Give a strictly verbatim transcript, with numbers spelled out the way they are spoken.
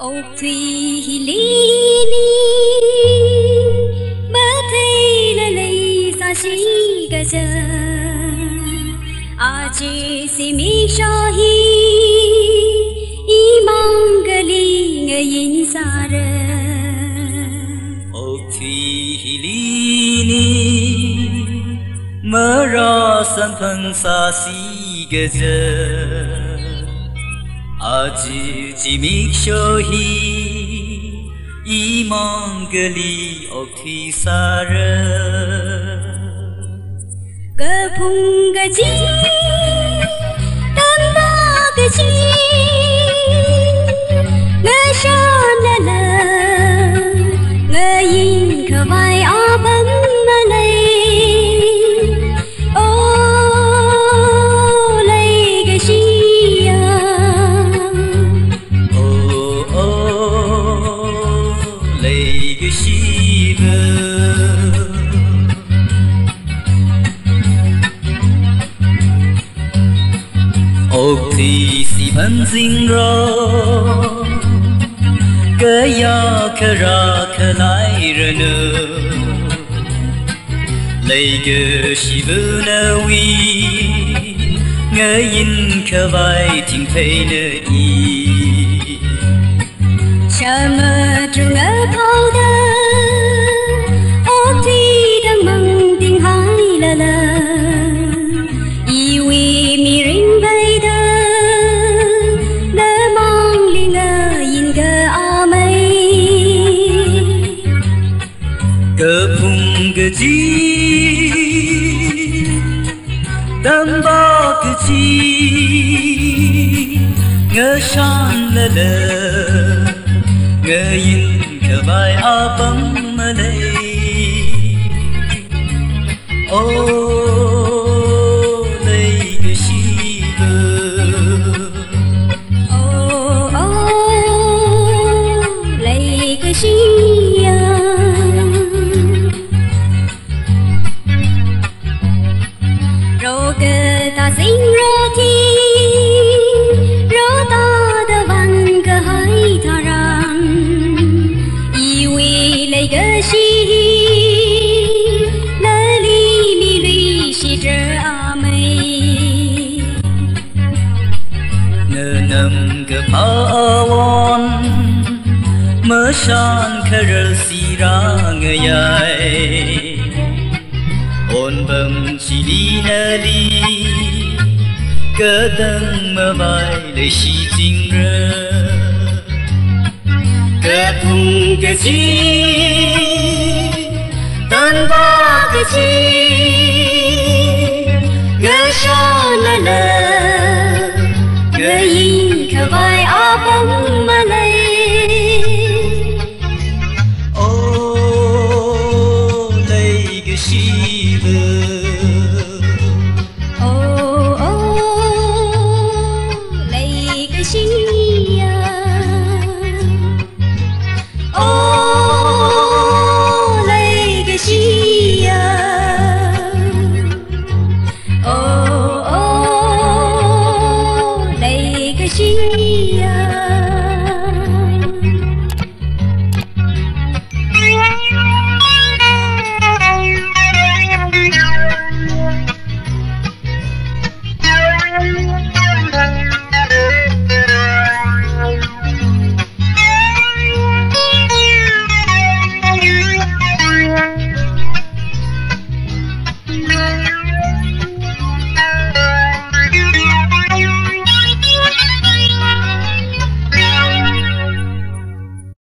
Okthui hili ni matheila leisāsi kaja, aja zimiksho hi imangli ngayinsāra. Okthui hili ni marāsamphang sāsi kaja, aja zimiksho hi imangli okthuisāra. Kaphung kaji, tangda kaji, ngashanlala ngayinkhavai apam malei. O leikashiya, o, o leikashiva, okthui siphan zingra, kayākha rākha leiranu. Leikashiva nawui ngayinkhavai thingphei na i. Shamatrung aphaoda okthui tangmang tinghailala, iwui mirin pheida namangli ngayinka amei. Kaphung kaji, tangda kaji, ngashanlala ngayinkhavai apam malei. O leikashiva, o, o leikashiya, rokata zingra thi, rotata vānkahai tharan, iwui leikashi hi nali miluishitra amei. Nanam kaphā awon mashan kharar sirangayai. Onpam chili nali katang mavai leishi zingra. Kaphung kaji, tangda kaji, ngashanlala ngayinkhavai apam malei. O leikashiva, o, o leikashiya,